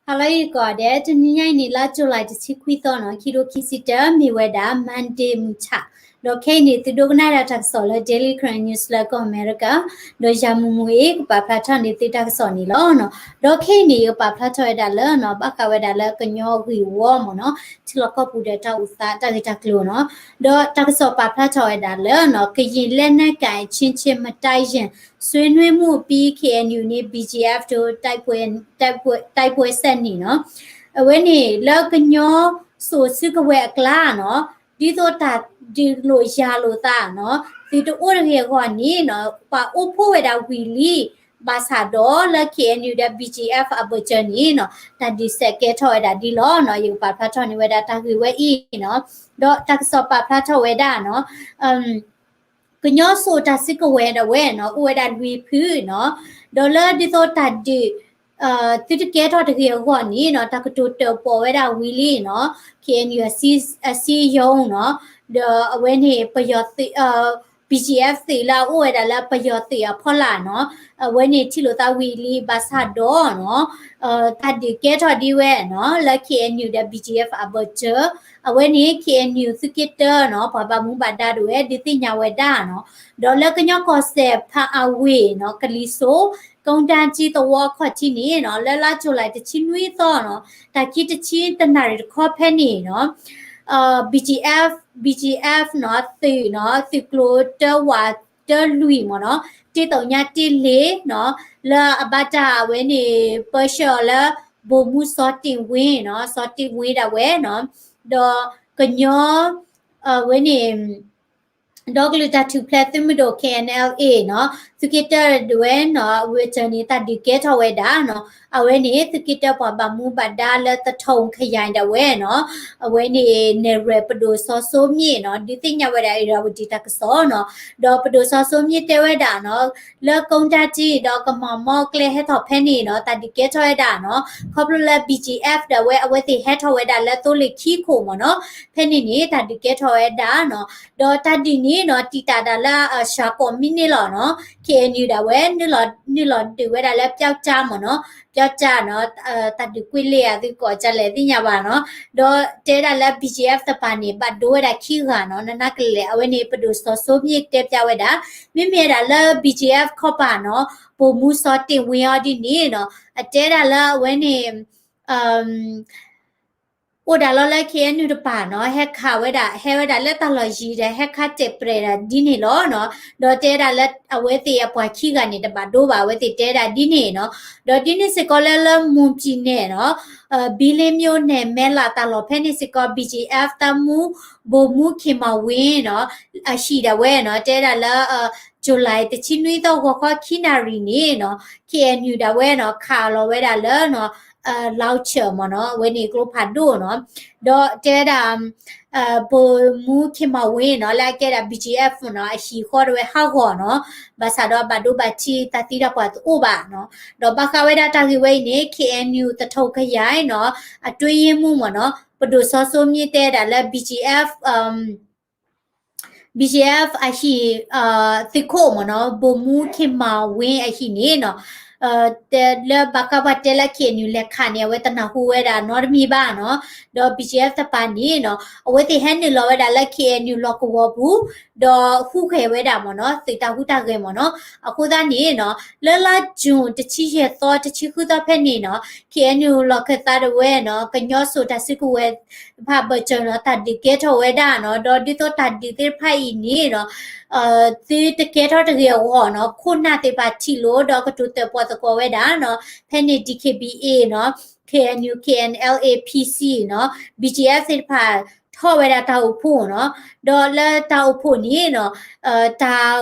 ဟါလၢအဂ့ၤကိးဂၤဒဲး, တနံၤညါအံၤန့ၣ် လါ July တဆံခွံသီနီၤ, ခံထိခံဆံတၢ မ့ၢ်ဝဲဒၣ် Monday မုၢ်ဆၣ်, ဒီးခဲအံၤန့ၣ် သုဒိကနၣ်ဒၣ်တၢ်ကစီၣ်လၢ Daily Karen News လၢကီၢ်အမဲရကၤ, ဒီးယၤမုၢ်မုၢ်အံၤ ကပာ်ဖျါထီၣ်န့ၢ်သုတၢ်ကစီၣ်န့ၣ်လီၤ. ဒီးခဲအံၤန့ၣ် ယကပာ်ဖျါထီၣ်ဝဲဒၣ်လၢနီၤ, ဘၣ်ဃးဝဲဒၣ်လၢကညီဂ့ၢ်ဝီမ့ၢ်နီၤ, ထံလီၢ်ကီၢ်ပူၤဒီးတၢ်အိၣ်သးတၢ်ဂ့ၢ်တၢ်ကျိၤနီၤ, ဒီးတၢ်ကစီၣ်ပာ်ဖျါထီၣ်ဝဲဒၣ်လၢနီၤ, ကရင်လက်နက်ကိုင်အချင်းချင်း မတိုက်ရင် ဆွေးနွေးမှုအပြီး KNU န့ၣ် BGF တို့ တိုက်ပွဲ တိုက်ပွဲဆက်နေနီၤ, အဝဲန့ၣ် လၢကညီစိၤစုကဝဲၤအကျါနီၤ, ဒ်သိးတၢ်ဒုးလိာ်ယၤလိာ်သးနီၤ, သုတအိၣ်တဂ့ၤအဂီၢ်န့ၣ်နီၤ, ပှၤအိၣ်ဖှိၣ်ဝဲဒၣ်ဝံၤလံ, ဘၣ်ဆၣ်ဒီးလၢ KNU ဒီး BGF အဘၢၣ်စၢၤန့ၣ်နီၤ, တၢ်ဒုးစဲးကဲထီၣ်ဝဲဒၣ်ဒ်လီၤနီၤ, ယကပာ်ဖျါထီၣ်န့ၢ်ဝဲဒၣ်တၢ်ဂ့ၢ်ဝဲအံၤနီၤ, ဒီးတၢ်ကစီၣ်ပာ်ဖျါထီၣ်ဝဲဒၣ်နီၤ, ကညီစိၤတၢ်စုကဝဲၤဒၣ်ဝဲနီၤ, အိၣ်ဝဲဒၣ်လွံၢ်ဖုနီၤ, ဒီးလၢဒ်သိးတၢ်ဒုး သုတကဲထီၣ်တဂ့ၤအဂီၢ်န့ၣ်နီၤ, တၢ်ကတိၤတၢၣ်ပီၣ်ဝဲဒၣ်ဝံၤလံနီၤ, KNU အစည်းရုံးနီၤ, ဒီးအဝဲန့ၣ် ပယီၤသုး BGF သုးလၢအအိၣ်ဝဲဒၣ်လၢပယီၤသုးအဖီလာ်နီၤ, အဝဲန့ၣ်ထံၣ်လိာ်သးဝံၤလံ, ဘၣ်ဆၣ်ဒီးနီၤ, တၢ်ဒုးကဲထီၣ်ဒ်ဝဲနီၤ, လၢ KNU ဒီး BGF အဘၢၣ်စၢၤ, အဝဲန့ၣ် KNU သုးက့တၢနီၤ, ပှၤဘၣ်မူဘၣ်ဒါဒၣ်ဝဲ ဒုးသ့ၣ်ညါဝဲဒၣ်နီၤ, ဒီးလၢကညီကီၢ်စဲၣ် ဖၣ်အဝ့ၢ်နီၤ, ကလံၤစိး ကုန်းတန်းကြီး သဝီအခီၣ်ထံးန့ၣ်နီၤ, လၢလါ July တဆံနွံသီနီၤ, တၢ်ခံတဆံတနၣ်ရံၣ်တခီဖဲန့ၣ်နီၤ, BGF BGF နီၤ, သုးနီၤ, သုးကျိၤတၢဝးတၢလွံၢ်မ့ၢ်နီၤ, တ့သိးညါတ့လ့နီၤ, လၢအဘၣ်တၢ်အဝဲန့ၣ် ပၢဆှၢအီၤလၢ ဗိုလ်မှူး စီၤတင့်ဝင်းနီၤ, စီၤတင့်ဝင်းဒၣ်ဝဲနီၤ, ဒီးကညီ အဝဲန့ၣ် ဒီကလုာ်တၢ်ထူၣ်ဖျဲးသုးမုၢ်ဒိၣ် KNLA နီၤ, သုးက့တၢဒၣ်ဝဲနီၤ, အဝဲတၢ်န့ၣ် တၢ်ဒုးကဲထီၣ်ဝဲဒၣ်နီၤ, အဝဲန့ၣ် သုးက့တၢပှၤဘၣ်မူဘၣ်ဒါလၢသထုံခယၢၣ်ဒၣ်ဝဲနီၤ, အဝဲန့ၣ် နဲၣ်ရွဲၣ်ပဒိၣ်စီၤစိမၠ့ၣ်နီၤ, ဒုးသ့ၣ်ညါဝဲဒၣ် အ့ရဝတီ တၢ်ကစီၣ်နီၤ, ဒီးပဒိၣ်စီၤစိမၠ့ၣ်တဲဝဲဒၣ်နီၤ, လၢကုန်းတန်းကြီးဒီးကမၤမီၢ်ကျဲဟဲထီၣ်ဖဲန့ၣ်နီၤ, တၢ်ဒုးကဲထီၣ်ဝဲဒၣ်နီၤ, ခီဖျိလၢ BGF ဒၣ်ဝဲ အဝဲသ့ၣ်ဟဲထီၣ်ဝဲဒၣ်လၢသိလ့ၣ်ခံခိၣ်မ့ၢ်နီၤ, ဖဲန့ၣ်န့ၣ် တၢ်ဒုးကဲထီၣ်ဝဲဒၣ်နီၤ, ဒီးတၢ်ဒုးန့ၣ်နီၤ, တံာ်တာ်ဒၣ်လၢ စှၤကီးမံးနံးလီၤနီၤ, KNU ဒၣ်ဝဲ နုာ်လီၤဒုးဝဲဒၣ်လၢ ပျောက်ကျား မ့ၢ်နီၤ, ပျောက်ကျားနီၤ, တၢ်ဒုးကွံာ်လံဧါ သုကိးကလဲၣ်သ့ၣ်ညါဘၣ်နီၤ, ဒီးတဲဒၣ်လၢ BGF တပၤန့ၣ် ဘၣ်ဒိဝဲဒၣ်ခံဂၤနီၤ, နနၢ်ကလဲၣ် အဝဲန့ၣ် ပဒိၣ်စီၤစိမၠ့ၣ်တဲပျၢ်ဝဲဒၣ်, မ့မ့ၢ်ဝဲဒၣ်လၢ BGF ခီပၤနီၤ, ဗိုလ်မှူးစီၤတင့်ဝင်းအီၤဒ်န့ၣ်နီၤ, အတဲဒၣ်လၢအဝဲန့ၣ် အိၣ်ဒၣ်လီၤလၢ KNU တပၤနီၤ, ဟဲခးဝဲဒၣ် ဟဲဝဲဒၣ်လၢတၢ်လီၢ်ယံၤဒီး ဟဲခးတဲာ်ပြဲၤဒၣ်ဒ်န့ၣ်လီၤနီၤ, ဒီးတဲဒၣ်လၢအဝဲသ့ၣ်အပှၤခံဂၤန့ၣ် တဘၣ်ဒိဘၣ် အဝဲသ့ၣ်တဲဒၣ်ဒ်န့ၣ်နီၤ, ဒီးဒ်န့ၣ်စ့ၢ်ကီးလၢ လၢ မွန်ပြည်နယ် နီၤ, ဘီလ့မိၣ်န့ၣ် မဲလးတၢ်လီၢ်ဖဲန့ၣ်စ့ၢ်ကီး BGF တပ်မှူး ဗိုလ်မှူးခင်မောင်ဝင်းနီၤ, အဟံၣ်ဒၣ်ဝဲနီၤ, တဲဒၣ်လၢ July တဆံနွံသီ ဂီၤခီခံနၣ်ရံၣ်န့ၣ်နီၤ, KNU ဒၣ်ဝဲနီၤ ခးလီၤဝဲဒၣ်လၢနီၤ, လီၤဆၢၣ် မ့ၢ်နီၤ, အဝဲန့ၣ်ကျိဖးဒိၣ်နီၤ, ဒီးတဲဝဲဒၣ် ဗိုလ်မှူးခင်မောင်ဝင်းနီၤ, လၢအကဲဒၣ် BGF နီၤ, အဟံၣ်ဃီဒၣ်ဝဲဟးဂီၤနီၤ, ဘၣ်ဆၣ်ဒီးဘၣ်ဒိဘၣ်ထံးတၢ်သံတၢ်ပှၢ်တအိၣ်ဘၣ်နီၤ, ဒီးဘၣ်ဃးဝဲဒၣ်တၢ်ဂ့ၢ်ဝဲအံၤန့ၣ် KNU သထုံခယၢၣ်နီၤ, အတွင်းရေးမှူး မ့ၢ်နီၤ, ပဒိၣ်စီၤစိမၠ့ၣ်တဲဒၣ်လၢ BGF BGF အဟံၣ် သုးခိၣ် မ့ၢ်နီၤ, ဗိုလ်မှူးခင်မောင်ဝင်း အဟံၣ်န့ၣ်နီၤ, လၢဘၣ်ဃးပှၤတဲလၢ KNU လဲၤခးန့ၣ် အဝဲတနၢ်ဟူဝဲဒၣ်နီတမံၤဘၣ်နီၤ, ဒီး BGF တပၤန့ၣ်နီၤ, အဝဲသ့ၣ်ဟဲနုာ်လီၤဝဲဒၣ်လၢ KNU လီၢ်ကဝီၤပူၤ, ဒီးဟူးဃဲၤဝဲဒၣ် မ့ၢ်နီၤ, သုးတၢ်ဟူးတၢ်ဂဲၤ မ့ၢ်နီၤ, အဃိသတးန့ၣ်နီၤ, လၢလါ June တဆံယဲၢ်သီ တဆံဃုသီဖဲန့ၣ်နီၤ, KNU လီၢ်ခၢၣ်သးဒၣ်ဝဲနီၤ, ကညီစိၤတၢ်စုကဝဲၤတဖၣ်ဘၢၣ်စၢၤနီၤ, တၢ်ဒုးကဲထီၣ်ဝဲဒၣ်နီၤ, ဒီးဒ်သိးတၢ်ဒုးသ့ၣ်တဖၣ်အံၤန့ၣ်နီၤ, သုတကဲထီၣ်တဂ့ၤအဂီၢ်နီၤ, ခိၣ်နၢ်သ့ၣ်တဖၣ်ထံၣ်လိာ် ဒီးကတိၤတၢၣ်ပီၣ်သကိးဝဲဒၣ်နီၤ, ဖဲန့ၣ် DKBA နီၤ, KNU KNLA PC နီၤ, BGF သ့ၣ်တဖၣ် ထီၣ်ဝဲဒၣ်တၢ်အိၣ်ဖှိၣ်နီၤ, ဒီးလၢတၢ်အိၣ်ဖှိၣ်န့ၣ်နီၤ, တၢ်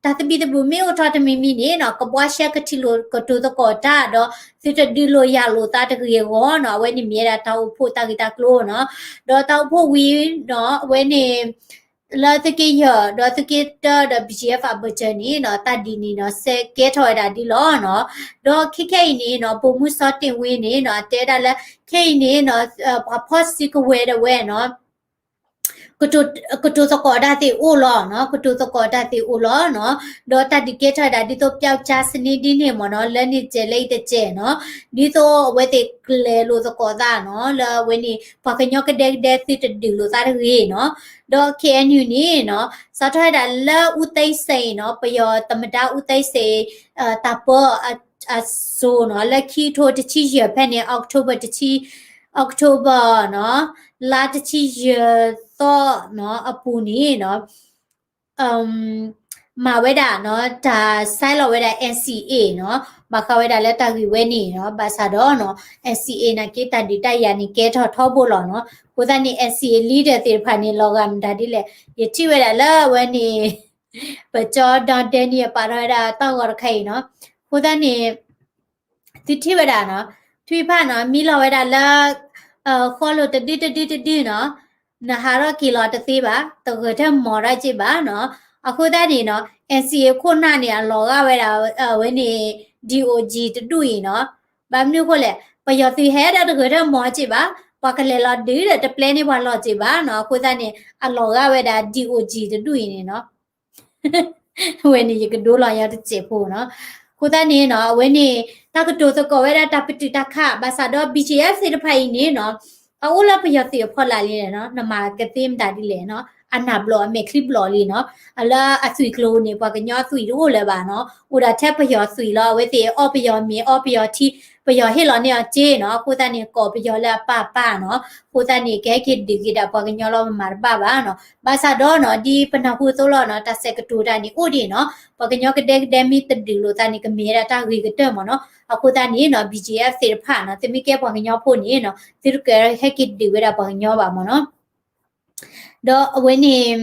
တၢ်သဘံၣ်သဘုၣ်မ့ၢ်အိၣ်ထီၣ်တမံၤမံၤန့ၣ်နီၤ, ကဘှါရှဲကထံၣ်လိာ်ကတိၤသကိးတၢ်ဒီး သုတဒုးလိာ်ယၤလိာ်သးတဂ့ၤအဂီၢ်နီၤ, အဝဲန့ၣ်မ့ၢ်ဝဲဒၣ်တၢ်အိၣ်ဖှိၣ်တၢ်ဂ့ၢ်တၢ်ကျိၤနီၤ, ဒီးတၢ်အိၣ်ဖှိၣ်ဝံၤနီၤ, အဝဲန့ၣ် လၢသုးက့ယဲၢ်ဒီးသုးက့တၢဒီး BGF အဘၢၣ်စၢၤန့ၣ်နီၤ, တၢ်ဒုးန့ၣ်နီၤ, စဲးကဲထီၣ်ဝဲဒၣ်ဒ်လီၤနီၤ, ဒီးခဲခဲအံၤန့ၣ်နီၤ, ဗိုလ်မှူးစီၤတင့်ဝင်းန့ၣ်နီၤ, တဲဒၣ်လၢ ခဲအံၤန့ၣ်နီၤ, ပှၤဖီၣ်စုကဝဲၤဒၣ်ဝဲနီၤ ကတိၤသကိးတၢ်သ့ၣ်အိၣ်လီၤနီၤ, ကတိၤသကိးတၢ်သ့ၣ်အိၣ်လီၤနီၤ, ဒီးတၢ်ဒုးကဲထီၣ်ဝဲဒၣ်ဒ်သိး ပြောက်ကျားစနစ် ဒ်န့ၣ်မ့ၢ်နီၤ, လၢန့ၣ်စဲးလၢအံၤတစဲးနီၤ, ဒ်သိးအဝဲသ့ၣ်ကျဲၤလိာ်သကိးသးနီၤ, လၢအဝဲန့ၣ် ပှၤကညီကဒဲကဒဲသုတဒုးလိာ်သးတဂ့ၤနီၤ, ဒီး K N U န့ၣ်နီၤ, စးထီၣ်ဝဲဒၣ်လၢ ဦးသိန်းစိန် နီၤ, ပယီၤသမ္မတ ဦးသိန်းစိန် တၢ်ပၢ အစိၤနီၤ, လၢခံကထိတဆံယဲၢ်ဖဲန့ၣ် October တဆံ October နီၤ, လါတဆံယဲၢ်သီနီၤ အပူၤန့ၣ်နီၤ, မၤဝဲဒၣ်နီၤ, တၢ် sign လီၤဝဲဒၣ် N C A နီၤ, ဘၣ်ဃးဝဲဒၣ်လၢတၢ်ဂ့ၢ်ဝဲန့ၣ်နီၤ, ဘၣ်ဆၣ်ဒီးနီၤ, N C A နာ်က့ တၢ်ဒုးတၢ်ယၤန့ၣ် ကဲထီၣ်ထီဘိလီၤနီၤ, အဃိသတးန့ၣ် N C A leader သ့ၣ်တဖၣ်န့ၣ် လီၤဂာ်မတၤဒ်လဲၣ်, ယထံၣ်ဝဲဒၣ်လၢအဝဲန့ၣ် ပကၠီ Don Danny အပာ်ထီၣ်ဝဲဒၣ်တၢ်ဂီၤတခါအံၤနီၤ, အဃိသတးန့ၣ် သုထံၣ်ဝဲဒၣ်နီၤ, ထွံၣ်ဖၣ်နီၤ, မံလီၤဝဲဒၣ်လၢ ဃီလိာ်တဒုတဒုတဒုနီၤ, နဟးထီၣ်က့ၤလီၤတသ့ဘၣ်, တဂဲၤထၢၣ်မီၤဒၣ်က့ဘၣ်နီၤ, အဃိသတးန့ၣ်နီၤ, N C A ခိၣ်နၢ်န့ၣ် အလီၤဂာ်ဝဲဒၣ် အဝဲန့ၣ် D O G တဒူၣ်အံၤနီၤ, ဘၣ်မနုၤအဃိလဲၣ်, ပယီၤသုးဟဲဒီးတဂဲၤထၢၣ်မီၤက့ဘၣ်, ပှၤကလဲၤလီၤဒုးဒီးတပျဲန့ၢ်ပှၤလီၤက့ဘၣ်နီၤ, အဃိသတးန့ၣ် အလီၤဂာ်ဝဲဒၣ် D O G တဒူၣ်အံၤန့ၣ်နီၤ ဝဲန့ၣ်ယကဒိလီၤညါတစဲးဖိနီၤ, အဃိသတးန့ၣ်နီၤ, အဝဲန့ၣ် တၢ်ကတိၤသကိးဝဲဒၣ်တၢ်ပတုာ်တၢ်ခး, ဘၣ်ဆၣ်ဒီး B G F သ့ၣ်တဖၣ်အံၤန့ၣ်နီၤ, အအိၣ်လၢပယီၤသုးအဖီလာ်လံနီၤ, နမၤကသ့မတၤဒ်လဲၣ်နီၤ, အနၢ်ဘျီၣ်အမဲာ်ချံဘျီၣ်လံနီၤ, အလၢအသွံၣ်ကျိၤန့ၣ် ပှၤကညီအသွံၣ်တအိၣ်လၢၤဘၣ်နီၤ, အိၣ်ဒၣ်ထဲပယီၤသွံၣ်လီၤ, အဝဲသ့ၣ်အီပယီၤမ့ၤအီပယီၤထံ, ပယီၤဟ့ၣ်လီၤန့ၢ်အီၤစ့နီၤ, အဃိသတးန့ၣ် ကိးပယီၤလၢအပၢ်အပၢ်နီၤ, အဃိသတးန့ၣ် ကဟဲက့ၤဒုးက့ၤဒၣ်ပှၤကညီလီၤ, မၤတဘၣ်ဘၣ်နီၤ, ဘၣ်ဆၣ်ဒီးနီၤ, ဒ်ပနၢ်ဟူအသိးလီၤနီၤ, တၢ်ဆဲးကတိၤတၢ်န့ၣ်အိၣ်ဒံးနီၤ, ပှၤကညီကဒဲကဒဲမ့ၢ်တဒုးလိာ်သးန့ၣ် ကမ့ၢ်ဝဲဒၣ်တၢ်ဂ့ၤကတၢၢ်မ့ၢ်နီၤ, အဃိသတးန့ၣ်နီၤ, B G F သ့ၣ်တဖၣ်နီၤ, သုမ့ၢ်ကဲပှၤကညီဖိန့ၣ်နီၤ, သုတကဟဲက့ၤဒုးဝဲဒၣ်ပှၤကညီဘၣ်မ့ၢ်နီၤ ဒီးအဝဲန့ၣ်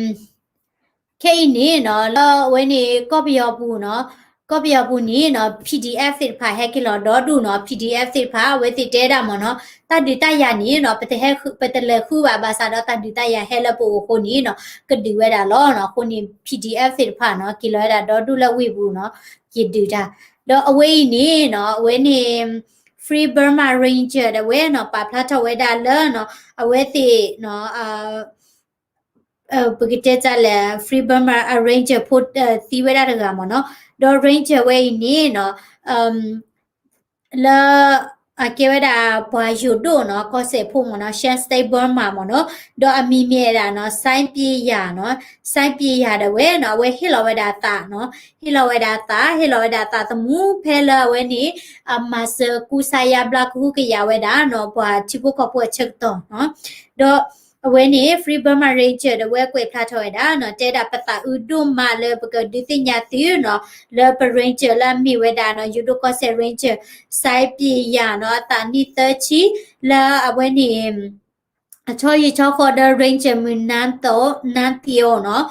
ခဲအံၤန့ၣ်နီၤ, လၢအဝဲန့ၣ် ကီၢ်ပယီၤပူၤနီၤ, ကီၢ်ပယီၤပူၤန့ၣ်နီၤ, P D F သ့ၣ်တဖၣ်ဟဲက့ၤလီၤဒီဒူၣ်နီၤ, P D F သ့ၣ်တဖၣ် အဝဲသ့ၣ်တဲဒၣ်မ့ၢ်နီၤ, တၢ်ဒုးတၢ်ယၤန့ၣ်နီၤ, ပတဟဲဃု, ပတလဲၤဃုဘၣ်, ဘၣ်ဆၣ်ဒီးတၢ်ဒုးတၢ်ယၤဟဲလၢပအိၣ်အဃိန့ၣ်နီၤ, ကဒုးဝဲဒၣ်လီၤနီၤ, အဃိန့ၣ် P D F သ့ၣ်တဖၣ်နီၤ, က့ၤလီၤဝဲဒၣ်ဒီဒူၣ်လၢဝ့ၢ်ပူၤနီၤ, က့ၤဒုးတၢ်, ဒီးအဝဲအံၤန့ၣ်နီၤ, အဝဲန့ၣ် Free Burma Ranger ဒၣ်ဝဲနီၤ, ပာ်ဖျါထီၣ်ဝဲဒၣ်လၢနီၤ, အဝဲသ့ၣ်နီၤ ပကတဲတၢ်လဲၣ်, Free Burma Ranger ဖိ သံဝဲဒၣ်တဂၤမ့ၢ်နီၤ, ဒီး Ranger ဝဲအံၤန့ၣ်နီၤ, လၢ အကဲဝဲဒၣ်ပှၤယိၤဒိၣ်နီၤ, ကီၢ်စဲၣ်ဖိမ့ၢ်နီၤ, Shan State Burma မ့ၢ်နီၤ, ဒီးအမံၤမ့ၢ်ဝဲဒၣ်နီၤ, စိုင်းပြည့်ရာနီၤ, စိုင်းပြည့်ရာဒၣ်ဝဲနီၤ, အဝဲဟ့ၣ်လီၤဝဲဒၣ်အသးနီၤ, ဟ့ၣ်လီၤဝဲဒၣ်အသး, ဟ့ၣ်လီၤဝဲဒၣ်အသးသမူ ဖဲလၢအဝဲန့ၣ် အမၤစၢၤကူစါယါဘျါကဟုကယာ်ဝဲဒၣ်နီၤ, ပှၤထံဖိကီၢ်ဖိအဆၢကတီၢ်နီၤ, ဒီး အဝဲန့ၣ် Free Burma Ranger ဒၣ်ဝဲကွဲးဖျါထီၣ်ဝဲဒၣ်နီၤ, တဲဒၣ်ပသးအုးဒိၣ်မးလၢပကဒုးသ့ၣ်ညါသုနီၤ, လၢပ Ranger လၢအမ့ၢ်ဝဲဒၣ်နီၤ, ယိၤဒိၣ်ကီၢ်စဲၣ် Ranger စိုင်းပြည့်ရာနီၤ, အသးနံၣ်သၢဆံ, လၢအဝဲန့ၣ် အဆီဟံၣ်ဆီဃီဒီး Ranger မုၢ်နါသီ, နါသီနီၤ,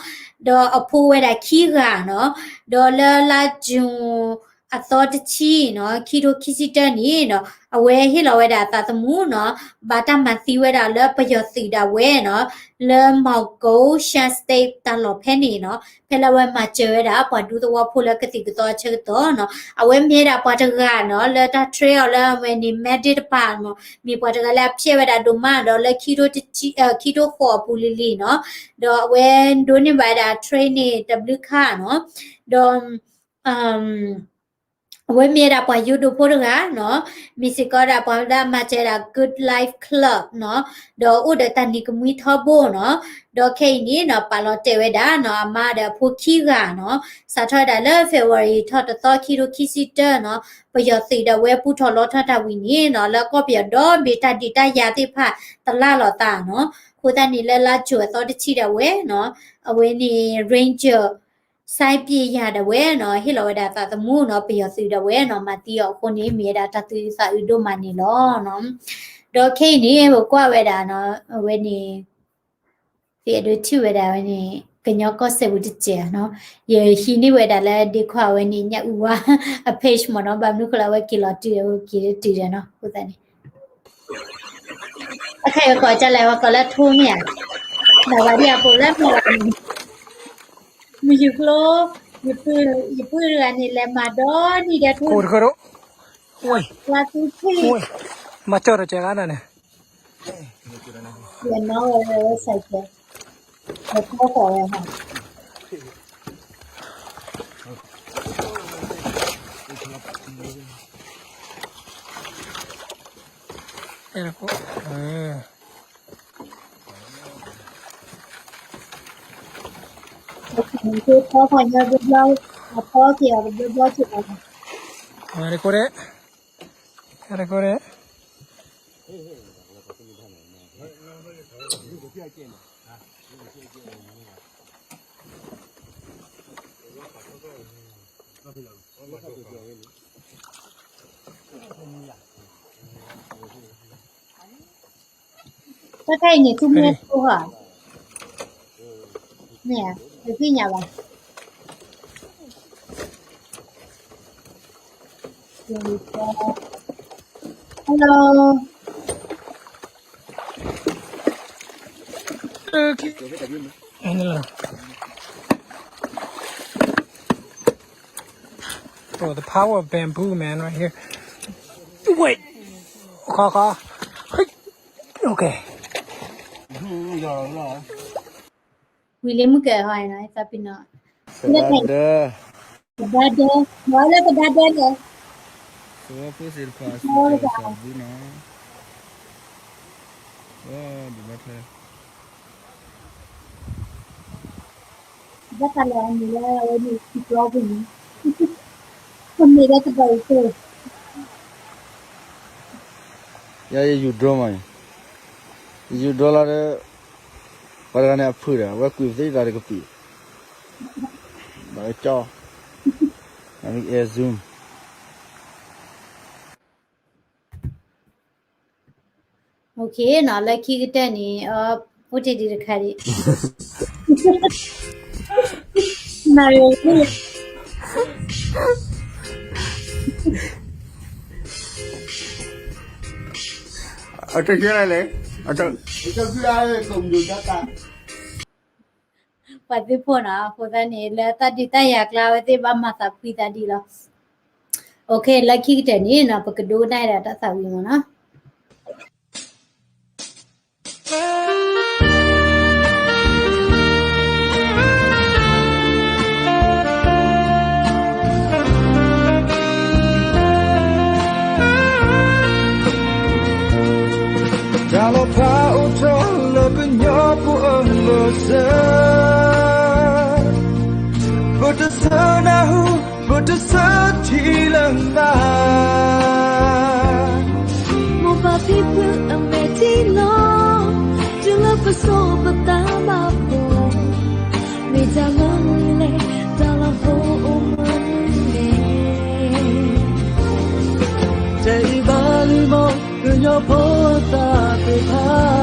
ဒီးအဖိဝဲဒၣ်ခံဂၤနီၤ, ဒီးလၢလါယူၤ အသီတဆံနီၤ, ခံထိခံဆံတၢန့ၣ်နီၤ, အဝဲဟ့ၣ်လီၤဝဲဒၣ်အသးသမူနီၤ, ဘၣ်တၢ်မၤသံဝဲဒၣ်လၢပယီၤသုးဒၣ်ဝဲနီၤ, လၢ မောင်ကုန်း Shan State တၢ်လီၢ်ဖဲန့ၣ်နီၤ, ဖဲလၢအဝဲမၤစၢၤဝဲဒၣ် ပှၤဒူသဝီဖိလၢကသံၣ်ကသီအဆၢကတီၢ်နီၤ, အဝဲမ့ၢ်ဝဲဒၣ်ပှၤတဂၤနီၤ, လၢတၢ် train အီၤလၢအဝဲန့ၣ် medic တပၤနီၤ, မ့ၢ်ပှၤတဂၤလၢအဖျဲးဝဲဒၣ်ဒိၣ်မးဒီး လၢခံထိတဆံ, ခံထိဃိးအပူၤလံၤလံၤနီၤ, ဒီးအဝဲဒိးန့ၢ်ဘၣ်ဝဲဒၣ် train န့ၣ် တဘျုးခါနီၤ, ဒီး အဝဲမ့ၢ်ဝဲဒၣ်ပှၤယိၤဒိၣ်ဖိတဂၤနီၤ, မ့ၢ်စ့ၢ်ကီးဒၣ်ပှၤလၢအမၤစၢၤဒၣ် Good Life Club နီၤ, ဒီးအိၣ်ဒီးတၢ်နံၤကမှံထီဘိနီၤ, ဒီးခဲအံၤန့ၣ်နီၤ ပာ်လီၤတဲာ်ဝဲဒၣ်နီၤ အမါဒီးအဖိခံဂၤနီၤ, စးထီၣ်ဝဲဒၣ်လၢ February ထီၣ်တသီ ခံထိခံဆံတၢနီၤ, ပယီၤသုးဒၣ်ဝဲပူထီၣ်လီထီၣ်တၢ်ဝံၤန့ၣ်နီၤ လၢကီၢ်ပယီၤဒီဘ့ၣ်တၢ်ဒုးတၢ်ယၤသ့ၣ်တဖၣ်တလၢ်လိာ်သးနီၤ, အဃိသတးန့ၣ်လၢလါယူၤအသီတဆံဒၣ်ဝဲနီၤ, အဝဲန့ၣ် Ranger စိုင်းပြည့်ရာဒၣ်ဝဲနီၤ ဟ့ၣ်လီၤဝဲဒၣ်သးသမူနီၤ ပယီၤသုးဒၣ်ဝဲနီၤ မၤသံအီၤအဃိန့ၣ် မ့ၢ်ဝဲဒၣ်တၢ်သူၣ်အုးသးအုးဒိၣ်မးန့ၣ်လီၤ. ဒီးခဲအံၤန့ၣ် ပကွၢ်ဝဲဒၣ်နီၤ အဝဲန့ၣ် သ့ၣ်အဒိထံၣ်ဝဲဒၣ်ဝဲန့ၣ် ကညီကီၢ်စဲၣ်ပူၤတစဲးနီၤ, ယဟံးန့ၢ်ဝဲဒၣ်လၢဒ့ခွါဝဲန့ၣ် ညၣ်အူဝါအ page မ့ၢ်နီၤ, ဘၣ်မနုၤဃိလၢအဝဲက့ၤလီၤတုၤ အဝဲက့ၤတုၤဒီးနီၤ အဃိသတးန့ၣ် အခါယကိးကလဲၣ် ဝဲကိးလၢထိမ့ၢ်ဧါ, နဝဲဒ်အပူၤလၢမုၢ်ဂၤန့ၣ်, မုၢ်ယူၤကျိ, ယပုၢ်တဂၤန့ၣ် လဲၤမၤဒီနံၣ်ဒီးထိ, လါသူထံၣ်, မၤကၠီၣ်တကဲဂၤနၤန့ၣ်, လဲၤနီၣ်ဝဲဝဲစဲးကဲး, အဖီခိၣ်ဝဲဟီ အဲၣ်တခိၣ်, ဖီခိၣ်ညါတဘျီ, အဖီက့ၤအီၤတဘျီဘျီက့ၤလီၤ, တခိၣ်ဒဲး, တခိၣ်ဒဲး. တၢ်ခါအံၤန့ၣ် သူမ့ၢ်ဖိဟါ, မ့ၢ်ဧါ, တသ့ၣ်ညါဘၣ်. Hello. Okay. Oh, the power of bamboo, man, right here. Wait. Okay. ဝံၤလၢမုၢ်ကဲၤဟီနီၤ သးပ့ၤနီၤ, ကဘၣ်ဒၢ, ကဘၣ်ဒၢ, မၤလၢကဘၣ်ဒၢလဲၣ်, သဝီဖိသ့ၣ်တဖၣ် စံးကၠီသးဘုနီၤ, ဝဲဒုးဘၣ်ထွဲ ဘၣ်သးလီၤအမံၤလၢအဝဲန့ၣ် စံးကၠီပူၤန့ၣ်, အမ့ၢ်လၢတဘၣ်အံၤသိ, ယယူၤဒိမး, ယယူၤဒိလီၤဒီး ပှၤတဂၤန့ၣ်အဖုၣ်ဒီး အဝဲကွံာ်ပသ့တၢ်တကပံာ်, ဘၣ်ကၠီ, အမ့ၢ်အဲၣ် Zoom. Okay နီၤ လၢခံကတၢၢ်န့ၣ် အိၣ်တ့ၢ်ဒံးတခါဒံး, နၤ, အတကဲလဲၣ်, ပှၤသုးဖိနီၤ အဃိသတးန့ၣ် လၢတၢ်ဒုးတၢ်ယၤကျါဝဲသ့ၣ်ဘၣ်မၤသးဖှံသးဒံးလီၤ. Okay လၢခံကတၢၢ်န့ၣ်နီၤ ပကဒိကနၣ်ဝဲဒၣ်တၢ်သးဝံၤမးနီၤ. တၢ်လီၤဖးအိၣ်ထီၣ်လၢကညီဖိအလိၤစၢၤ, ပတဆၢနၢ်ဟူ, ပတဆၢထံၣ်လၢၤဘၣ်, မိၢ်ပၢ်ဖံဖုအမဲာ်ထံလီၤ, တုၤလၢပစိပသးဘၣ်ဖိ, မ့ၢ်တၢ်မနုၤလဲၣ် တၢ်လီၤဖးအိၣ်မနုၤလဲၣ်, တအံၤဘၣ်လံမီၢ် ကညီဖိအသးသ့ၣ်တဖၣ်,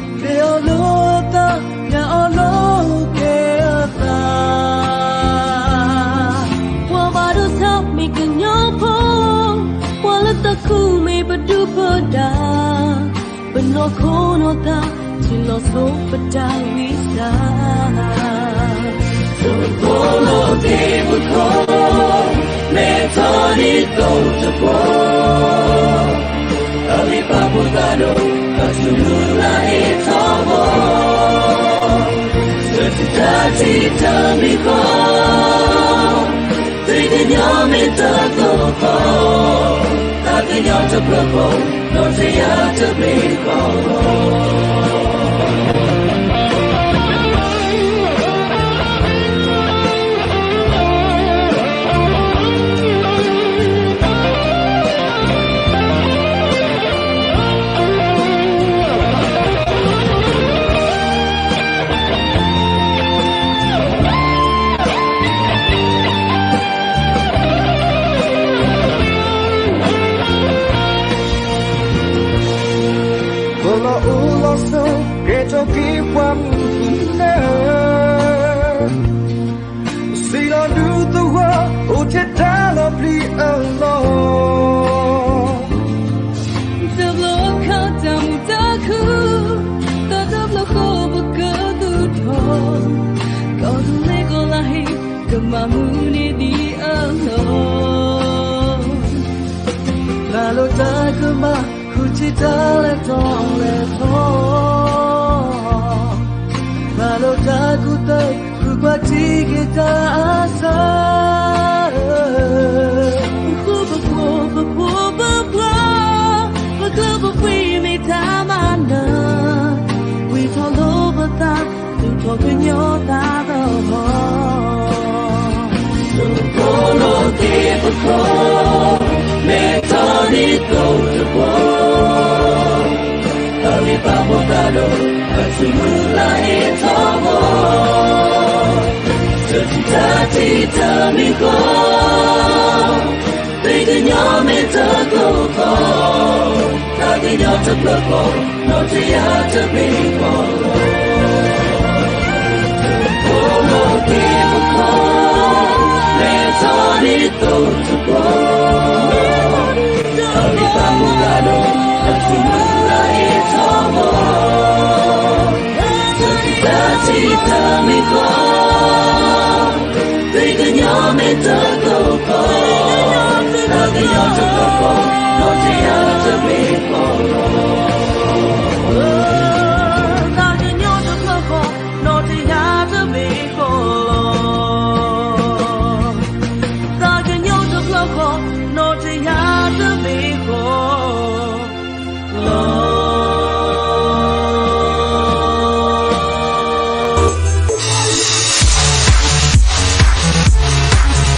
မ့ၢ်အီၤလိာ်အသး မ့ၢ်အီၤလိာ်က့ၤအသး, ပှၤဘၣ်ဒိဆါမ့ၢ်ကညီဖိ, ပှၤလၢတၢ်ခူၣ်မ့ၢ်ပဒုၣ်ပဒါ, ပနီၢ်ခိနီၢ်သး ထံၣ်လီၤဆိပတၢ်ဝံသး, တဖိနီၣ်သ့ၣ်ဖိခိၣ်, မဲထီၣ်ဒ်သိးတဖိ, အဂံၢ်ဘါဖိသၣ်ဒိၣ် အထူၣ်မူလၢဟ့ၣ်ထီၣ်ဘီ, စၢၤတၢ်ထံၣ်တၢ်မံၤဃီ, သုးကညီမ့ၢ်တၢ်သိၣ်ဃီ, တၢ်ကညီတဖျၢၣ်ဃီ, နီၢ်တယၢ်တမ့ၢ်ဃီ ပလီၢ်အိၣ်လီၢ်ဆိး ကဲထီၣ်က့ၤပှၤမုၢ်နၢ, စံးလီၤဒုးသဝီ အိၣ်ထဲတၢ်လီၤပျံၤအလီၢ်, တဘျီခါတၢ်မုာ်တၢ်ခုၣ်, တၢ်တဘျီဃီပကသူၣ်ထီၣ်, ကီၢ်သူလ့ၤကီၢ်လၢဟ့ၣ် ကမၤမုာ်န့ၢ်ဒံးအလီၢ်, တၢ်လိၣ်တၢ်ကမၣ် ဃုထံၣ်တၢ်လဲၤထီၣ်လဲၤထီၣ် တၢ်ဃုကွၢ်ထံက့ၤတၢ်အါစၢ်, ပဃုပဖိပဖိပပှၢ်, ပကျၢၢ်ပဖှံမ့ၢ်တၢ်မၤနၢၤ, ဝံထီၣ်လိပသး, သူၣ်ထီၣ်ကညီသးသဟီၣ်, တဖိလိၤက့ၤပခိၣ်, မ့ၢ်ထီၣ်ဒ်သိးတဖိ အဂံၢ်ဘါမိၢ်သးဒီး အထူမုၢ်လၢ်ဟ့ၣ်ထီၣ်ဘီ, တၢ်ထံၣ်တၢ်ထံၣ်တၢ်မံၤဃီ, သ့ၣ်ကညီမ့ၢ်တၢ်ကိၢ်ကီ, တၢ်ကညီတဖျၢၣ်ဃီ, နီၢ်တယၢ်တဘ့ၣ်ဃီလီၤ. တဖိလိၤက့ၤပခိၣ်, မ့ၢ်ထီၣ်ဒ်သိးတဖိ အဂံၢ်ဘါမိၢ်သးဒီး အထူမုၢ်လၢ်ဟ့ၣ်ထီၣ်ဘီ, တၢ်ထံၣ်တၢ်ထံၣ်တၢ်မံၤဃီ, သ့ၣ်ကညီမ့ၢ်တၢ်ကိၢ်ကီ, တၢ်ကညီတဖျၢၣ်ဃီ, နီၢ်